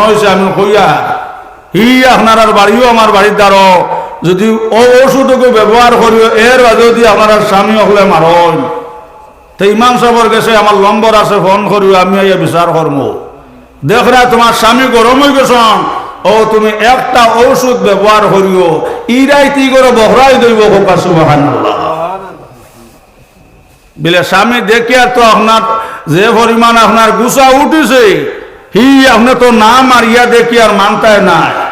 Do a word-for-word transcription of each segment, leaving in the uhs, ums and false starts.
অইছে আমি কইয়ার, হি আপনারার বাড়িও আমার বাড়ির দ্বারো, যুদি অউ ঔষধগু ব্যবহার করিও, এর বাদে যুদি আপনারার স্বামী অকলে মারইন, তে ইমাম সাবর গেছে আমার নম্বর আছে, ফোন করিও, আমি আইয়া বিচার করমু। দেখরায় তুমার স্বামী গরম অইগেছইন, অউ তুমি একটা ঔষধ ব্যবহার করিও, ই রাইত ই ঘরো বখরাই দইবো, কউক্কা সুবহানাল্লাহ। বিলে স্বামী দেখিয়ার তো আপনার যে পরিমাণ আপনার গুসা উঠিছে, হি আপনে তো না মারিয়া দেখিয়ার মানতায় নায়।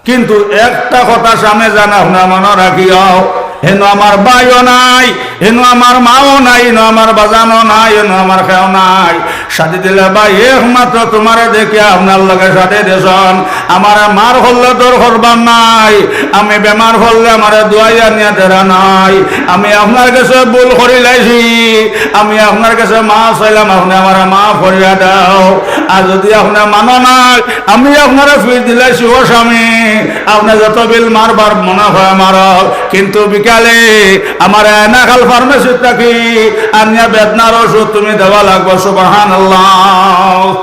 কিন্তু একটা কথা স্বামী জান, আপনার মনো রাখিও, হেনো আমার ভাইও নাই, হেনো আমার মাও নাই, হেনো আমার বাজানও নাই, হেনো আমার কেউ নাই। শাদি দিলা ভাই একমাত্র তুমারে দেখিয়া আপনার লগে শাদি দিছইন। আমারে মার করলে ডর করবার নাই, আমি বেমার করলে আমারে দুয়াইয়া নিয়া দেরা নাই। আমি আপনার গেছে ভুল করিলাইছি, আমি আপনার গেছে মাফ চাইলাম, আপনে আমারে মাফ করিয়া দেও। আর যুদি আপনে মানো না, আমি আপনারে ফির দিলাইছি, ও স্বামী, আপনে যত বিল মারবার মনে হয় মারো, কিন্তু বিকালে আমারে এনাকাল ফার্মেসিত থাকি আনিয়া বেদনার ওষুধ তুমি দেওয়া লাগবো। সুবহানাল্লাহ।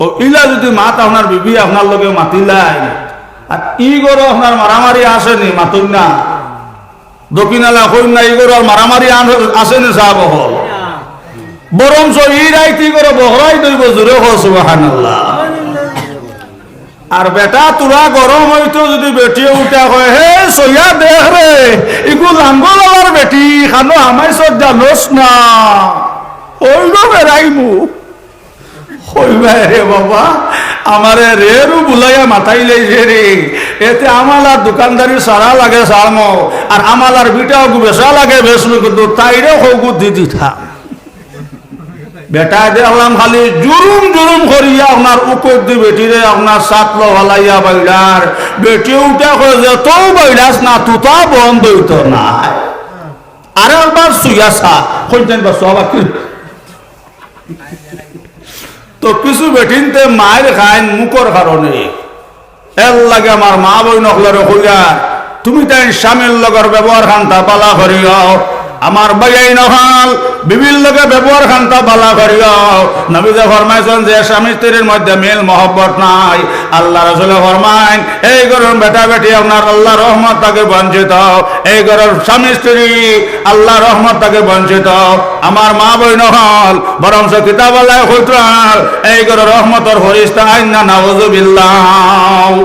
অউ ইলা যুদি মাত আপনার বিবি আপনার লগে মাতিলাইন, আর ই ঘরো আপনার মারামারি আছে নি, মাতইন না। দক্ষিণালা কইন না, ই ঘরো আর মারামারি আন-, আছে নি সাব অকল। বরঞ্চ ই রাইত ই ঘরো বখরাই দইবো, জুরে কও সুবহানাল্লাহ। আর বেটা থুড়া গরম অইতো যুদি বেটিয়ে উঠা কয়, "হে সইয়া দেখ রে, ইগু লাঙ্গলআলার বেটি, খানো হামাইছত জানোস না, অইলো বেড়াইমু।" কইবায়, "রে বাবা, আমারে রেরু বুলাইয়া মাতাইলাইছে রে, এতে আমালার দোকানদারি সারা লাগে সারমু, আর আমালার ভিটাওগু বেচা লাগে বেচমু, কিন্তু তাইরে কউগু দি দিতাম।" বেটায় দেখলাম খালি জুরুম জুরুম করিয়া আপনার উপরদি বেটিরে আপনার সাতলো ফালাইয়া বাইড়ার। বেটি উঠা কয়, "যতউ বাইড়াস না, তুতা বন্ধ অইতো নায়। আরেকবার ছুইয়া চা।" কইতেন বা সবা কি? তো কিছু বেটিন্তে মাইর খাইন মুখর কারণে। এরলাগি আমার মা-বইন অকলরে কইয়ার, তুমি তাইন স্বামীর লগর ব্যবহার খানতা বালা করিও। আমার ভাইয়াইন অকল, বিবির লগে ব্যবহার খানতা বালা করিও। নবীজি ফরমাইছইন যে স্বামী স্ত্রীর মধ্যে মিল মহব্বত নাই, আল্লার রসুলে ফরমাইন, এই ঘরর বেটা বেটি আপনার আল্লার রহমত থাকি বঞ্চিত, এই ঘরর স্বামী স্ত্রী আল্লার রহমত থাকি বঞ্চিত। আমার মা-বইন অকল, বরঞ্চ কিতাবআলায় কইতরা, এই ঘরো রহমতর ফিরিস্তা আইন না, নাউজুবিল্লাহ।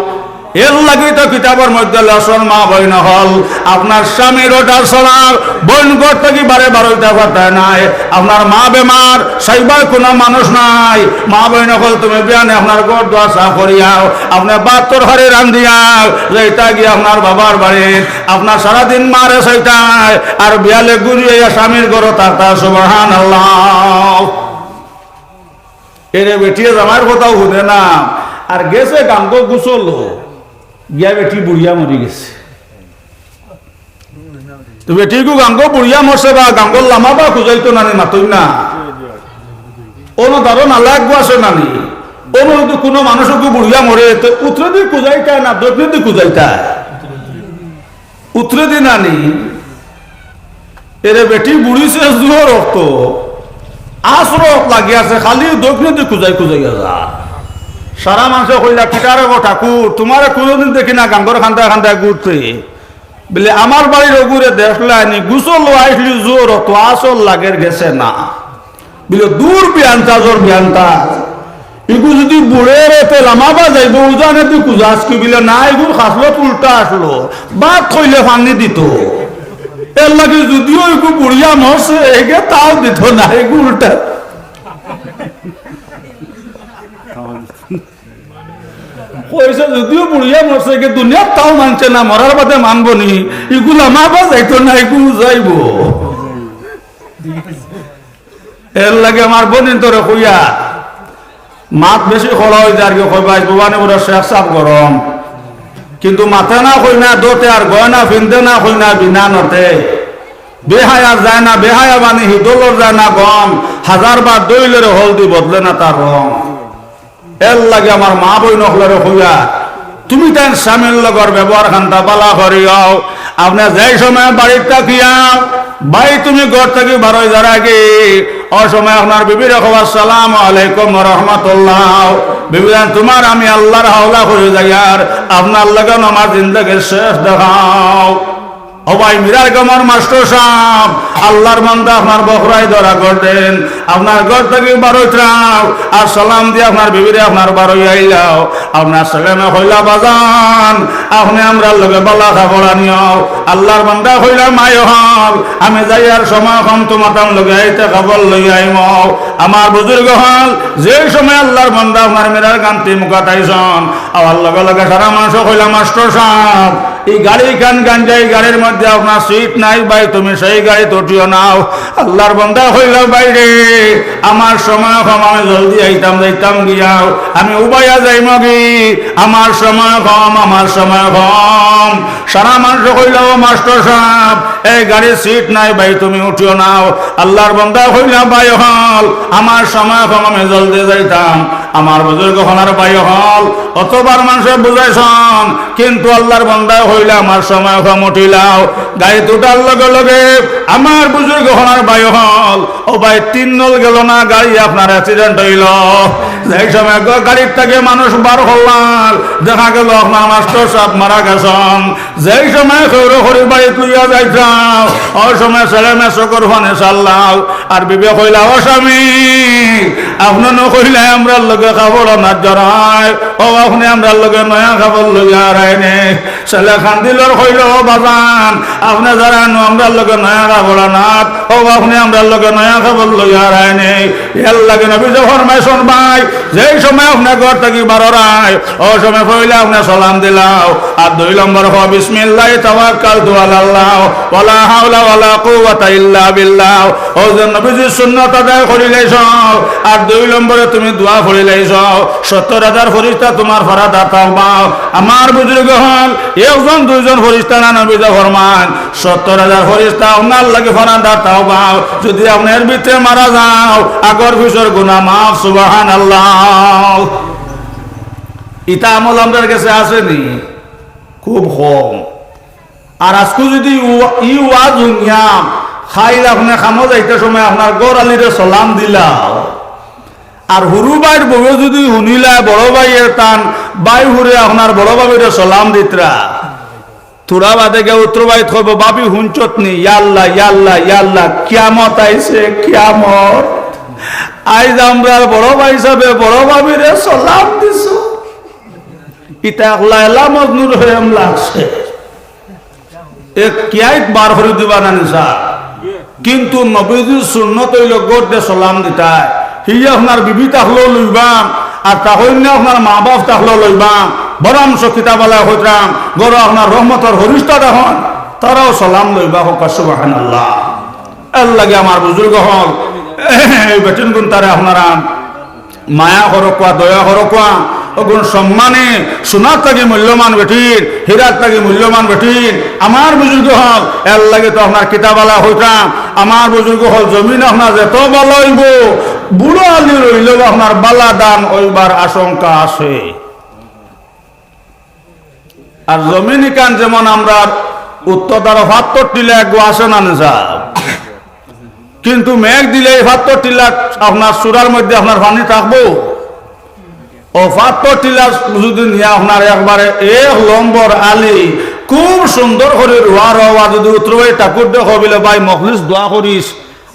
এরলাগি তো কিতাবর মধ্যে লেখছইন, মা-বইন অকল, আপনার স্বামীর order ছাড়া বইন ঘর থাকি বারে বারইতা পারতা নায়। আপনার মা বেমার, চাইবার কুনু মানুষ নাই। মা-বইন অকল, তুমি বিয়ানে আপনার ঘর দুয়ার সাফ করিয়াও, আপনে ভাত তরকারি রান্ধিয়াও, যাইতা গিয়া আপনার বাবার বাড়িত। আপনার সারাদিন মারে চাইতায়, আর বিয়ালে ঘুরি আইয়া স্বামীর ঘরো থাকতা, সুবহানাল্লাহ। এরে বেটিয়ে জামাইর কথাও হুনে না, আর গেছে গাঙ্গো গোসলো, গিয়া বেটি বুড়িয়া মরি গেছে। তো বেটিগু গাঙ্গো বুড়িয়া মরছে বা গাঙ্গোর লামাবা খুজাইতো নানি, মাতইন না। অনো দারো নালা একগু আছে নানি, অনো যুদি কুনু মানুষ একগু বুড়িয়া মরে, তো উত্তরেদি খুজাইতায় না দক্ষিণেদি খুজাইতায়? উত্তরেদি নানি। এরে বেটি বুড়িছে জুহর অক্ত, আছর অক্ত লাগি আছে, খালি দক্ষিণেদি খুজাই খুজাইয়া যা। সারা মানষে কইলা, "কিতারে গো ঠাকুর, তুমারে কুনুদিন দেখি না গাঙ্গর কান্দায় কান্দায় ঘুরতে।" বিলে, "আমার বাড়ির অগুরে দেখলায়নি, গোসলো আইছলি জুহর অক্ত, আছর লাগের গেছে না।" বিলে, "দূর বিয়ান্তাজর বিয়ান্তাজ। ইগু যুদি বুড়ের তে লামাবা যাইবো, উজানেদি খুজাস কি?" বিলে, "না, ইগুর খাছলত উল্টা আছলো। ভাত খাইলে পানি দিতো। এরলাগি যুদিও ইগু বুড়িয়া মরছে, এগে তাও দিতো না, ইগু উল্টা।" কইছে, "যুদিও বুড়িয়া মরছে, এগে দুনিয়াত তাও মানছে না, মরার বাদে মানবো নি? ইগু লামাবা যাইতো না, ইগু যাইবো।" এরলাগি আমার বইনিন্তরে কইয়ার, মাত বেশি কড়া অই যার গি, কইবা, "আইজ ভবানীপুরর শেখ সাব গরম, কিন্তু মাতে না কই না দোতে, আর গয়না ফিন্দে না কই না বিনা নতে, বেহায়া যায় না, বেহায়া বানি হিদলর যায় না গম, হাজার বার দইলের হলদি বদলে না তার রং।" এরলাগি আমার মা-বইন অকলরে কইয়ার, তুমি তাইন স্বামীর লগর ব্যবহার খানতা বালা করিও। আপনে যেই সময় বাড়িত থাকিয়া, ভাই তুমি ঘর থাকি বারই যারা গি, অউ সময় আপনার বিবিরে কও, "আসসালামু আলাইকুম ওয়া রাহমাতুল্লাহ।" বিবি জান, তুমার আমি আল্লার হাওলা করি যাইয়ার, আপনার লগে আমার জিন্দেগির শেষ দেখাও। ও ভাই, মিরার গামর মাস্টর সাব, আল্লার বান্দা আপনার বখরায় ধরা করতেন, আপনার ঘর থাকি বারইতরাও, আর সালাম দিয়া আপনার বিবিরে আপনার বারই আইলাও। আপনার ছেলে মেয়ে কইলা, "বাজান, আপনে আমরার লগে বালা কাপড় আনিও।" আল্লার বান্দা কইলা, "মাই অকল, আমি যাইয়ার সময় কম, তুমাতান লগে আইতে কাপড় লইয়া আইমু।" আমার বুজুর্গ অকল, যেই সময় আল্লার বান্দা আপনার মিরার গান্তি মুখাত আইছন, আওয়ার লগে লগে সারা মানষে কইলা, "মাস্টর সাব, ই গাড়ি খান গাঞ্জা, ই গাড়ির মধ্যে আপনার সিট নাই ভাই, তুমি সেই গাড়িত উঠিও নাও।" আল্লার বান্দা কইলা, "ভাইরে, আমার সময় কম, আমি জলদি আইতাম, যাইতাম গিয়াও, আমি উবাইয়া যাইমু গি, আমার সময় কম, আমার সময় কম।" সারা মানষে কইলা, "ও মাস্টর সাব, এই গাড়ির সিট নাই ভাই, তুমি উঠিও নাও।" আল্লার বান্দা কইলা, "ভাই অকল, আমার সময় কম, আমি জলদি যাইতাম।" আমার বুজুর্গ অকল আর ভাই অকল, অতবার মানষে বুজাইছন, কিন্তু আল্লার বান্দায় কইলা, "আমার সময় কম, উঠিলাও।" গাড়িত উঠার লগে লগে আমার বুজুর্গ অকল আর ভাই অকল, ও ভাই, তিন নল গেল না, গাড়ি আপনার accident অইলো। যেই সময় গ-, গাড়ির থাকি মানুষ বার করলাম, দেখা গেল আপনার মাস্টর সাব মারা গেছন। যেই সময় কেউরে করি বাড়িত লইয়া যাইতাম, অউ সময় ছেলে মেয়ে চকুর পানি ছাড়লাও। আর বিবি কইলা, "ও স্বামী, আপনে নু কইলা আমরার লগে কাপড় আনাত যারায়, অউ আপনে আমরার লগে নয়া কাপড় লইয়া আরায় নি।" ছেলে কান্দিল আর কইল, "ও বাজান, আপনে যারায় নু আমরার লগে নয়া কাপড় আনাত, অউ আপনে আমরার লগে নয়া কাপড় লইয়া আরায় নি।" এরলাগি নবীজি ফরমাইছন ভাই, যেই সময় আপনে ঘর থাকি বারইরায়, অউ সময় পয়লা আপনে সালাম দিলাও, আর দুই নম্বর কও, "বিসমিল্লাহি তাওয়াক্কালতু আলাল্লাহ, ওয়ালা হাওলা ওয়ালা কুওয়াতা ইল্লা বিল্লাহ।" অউ যে নবীজির সুন্নত আদায় করিলাইছো, আর দুই নম্বরে তুমি দোয়া পড়িলাইছো, সত্তর হাজার ফিরিস্তা তুমার ফাড়া দাঁড়াইবা। আমার বুজুর্গ অকল, একজন দুইজন ফিরিস্তা না, নবীজি ফরমাইন, সত্তর হাজার ফিরিস্তা আপনার লাগি ফাড়া দাঁড়াইবা। যদি আপনে এর ভিতরে মারা যাও, আগর পিছর গুনা মাফ, সুবহানাল্লাহ। ইতা আমল আমরার গেছে আছে নি? খুব কম। আর আইজকু যদি ই ওয়া-, ই ওয়াজ হুনিয়া, কাইল আপনে কামো যাইতে সময় আপনার ঘর আলিরে সালাম দিলা, আর হুরু ভাইর বউয়ে যদি হুনিলায়, বড় ভাইয়ে তান ভাইর হুরুয়ে আপনার বড় ভাবিরে সালাম দিতরা, থুড়া বাদে গিয়া উত্তর বাড়িত কইবো, "ভাবি হুনছত নি? ইয়াল্লা, ইয়াল্লা, ইয়াল্লা, কিয়ামত আইছে, কিয়ামত। আইজ আমরার বড় ভাই সাবে বড় ভাবিরে সালাম দিছো।" ইতা এক লায়লা মজনুর প্রেম লাগছে। এ কিয়াইত বার করি দিবা না নি স্যার? কিন্তু নবীজির সুন্নত অইলো ঘরদে সালাম দিতায়। হি আপনার বিবি থাকলেও লইবা, আর তা অইন্য আপনার মা বাপ থাকলেও লইবা। বরঞ্চ কিতাব আলায় কইতরাম, ঘরো আপনার রহমতর ফিরিস্তা দেখইন, তারাও সালাম লইবা, কউক্কা সুবহানাল্লাহ। এরলাগি আমার বুজুর্গ অকল, এই বেটিন গুনতারে আপনারা মায়া করউক্কা, দয়া করউক্কা, অগুন সম্মানী, সোনার থাকি মূল্যবান বেটিন, হীরার থাকি মূল্যবান বেটিন। আমার বুজুর্গ অকল, এরলাগি তো আপনার কিতাব আলায় কইতরাম, আমার বুজুর্গ অকল, জমিন আপনার যত ভালা অইবো, বুড়া আলি রইলেও আপনার ভালা ধান অইবার আশঙ্কা আছে। আর জমিন ইখান যেমন আমরার উত্তরদারো ফাত্তর টিলা এগু আছে না নি স্যার? কিন্তু মেঘ দিলে ই ফাত্তর টিলা আপনার চূড়ার মধ্যে আপনার পানি থাকবো? অউ ফাত্তর টিলা যদি নিয়া আপনার একবারে এক নম্বর আলি খুব সুন্দর করি রুয়া রওয়া, যদি উত্তর বাড়ি ঠাকুররে কইলে, "ভাই, মখলিস দোয়া করিস,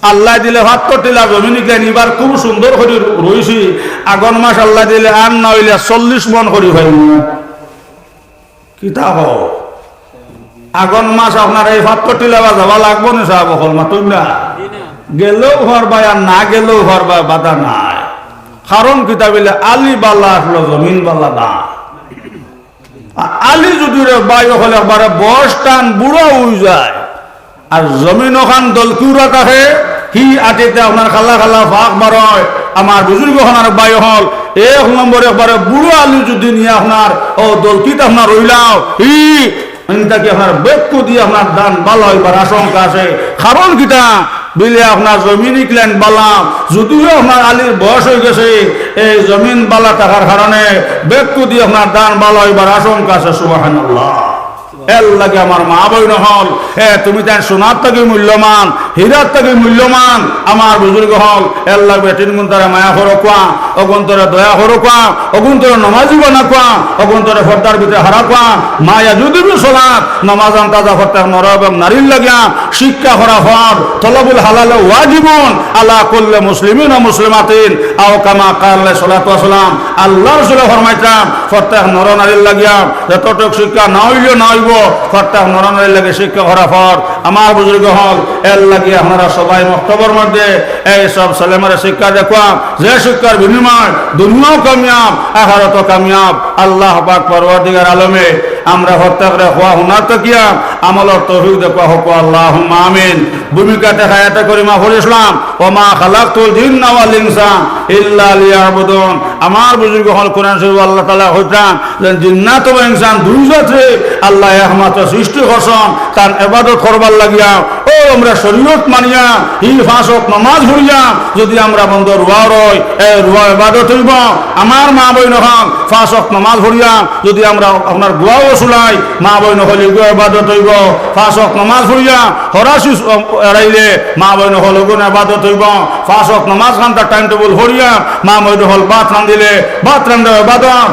আল্লায় দিলে ফাত্তর টিলা জমিন ইখান ইবার খুব সুন্দর করি রুইছি, আগন মাস আল্লায় দিলে আর না অইলে চল্লিশ মণ করি পাইমু।" কিতা কও? আগন মাস আপনার এই ফাত্তর টিলা বা যাওয়া লাগবো নি সাব অকল? মাতইন না। গেলেও পারবায় আর না গেলেও পারবায়, বাধা নাই। কারণ কিতা বইলে আলি ভালা আছলো, জমিন ভালা না। আ-, আলি যদি রে ভাই অকল একবারে বয়স টান বুড়া অই যায়, আর জমিন অখান দলকুরা থাকে, হি আটিতে আপনার কালা কালা ফাক বারয়। আমার বুজুর্গ অকল আর ভাই অকল, এক নম্বর একবারে বুড়া আলি যদি নিয়া আপনার অউ দলকিত আপনার রইলাও, হি ইন থাকি আপনার বেক্কু দি আপনার ধান ভালা অইবার আশঙ্কা আছে। কারণ কিতা? বইলে আপনার জমিন ইকলাইন ভালা, যদিও আপনার আলির বয়স অই গেছে, এই জমিন ভালা থাকার কারণে বেক্কু দি আপনার ধান ভালা অইবার আশঙ্কা আছে। সুবহানাল্লাহ। এর লাগি আমার মা বইন অকল, এ, তুমি তাইন সোনার থাকি মূল্যবান, হীরার থাকি মূল্যবান। আমার বুজুর্গ অকল, এর লাগি বেটিন গুনতরে মায়া করো কোয়া, অগুনতরে দয়া করো কোয়া, অগুনতরে নমাজি বানা কোয়া, অগুনতরে পর্দার ভিতরে হারা কোয়া। মা ইয়াজুদু বিসসালাত, নমাজ আন্তাজা প্রত্যেক নর এবং নারীর লাগিয়া শিক্ষা করা ফরজ। তলবুল হালাল ওয়াজিবুন আলা কুল্লি মুসলিমিন ওয়া মুসলিমাতিন, আও কামা ক্বালা আলাইহিস সালাতু ওয়াস সালাম। আল্লাহর রাসূলে ফরমাইছইন, প্রত্যেক নর নারীর লাগিয়া যতটুক শিক্ষা না অইলেও না অইবো, প্রত্যেক নর নারীর লাগি শিক্ষা করা ফরজ। আমার বুজুর্গ অকল, এর লাগি আপনারা সবাই মক্তবর মধ্যে এই সব ছেলেমেয়েরে শিক্ষা দেওয়া, যে শিক্ষার বিনিময় দুনিয়াও কামিয়াব, আখিরাতও কামিয়াব। আল্লাহ পাক পরওয়ারদিগার আলমে আমরা প্রত্যেকরে কওয়া হুনার থাকিয়া আমলর তৌফিক দেওয়া হউক, আল্লাহুম্মা আমিন। ভূমিকাতে হায়াতে করিমা পড়ছিলাম, "ওয়া মা খালাকতুল জিন্না ওয়াল ইনসা ইল্লা লিয়াবুদুন।" আমার বুজুর্গ অকল, কোরআন শরীফ আল্লাহ তাআলা কইছইন যে জিন্নাত ও ইনসান দুই জাতরে আল্লাহ একমাত্র সৃষ্টি করছইন তান ইবাদত করবার লাগিয়া। ও আমরা শরীয়ত মানিয়া, ই পাঁচ ওয়াক্ত নামাজ পড়িয়া যদি আমরা বন্দো রুয়া রই, এ রুয়া ইবাদত অইবো। আমার মা বইন অকল, পাঁচ ওয়াক্ত নামাজ পড়িয়া যদি আমরা আপনার গুয়াও চুলাই, মা বইন অকল, ইগু ইবাদত অইবো। পাঁচ ওয়াক্ত নামাজ পড়িয়া হরাশি এড়াইলে মা বইন অকল, ইগু ইবাদত অইবো। পাঁচ ওয়াক্ত নামাজ খান্তা টাইম টেবল পড়িয়া মা বইন অকল, ভাত রান্দিলে ভাত রান্দা ইবাদত।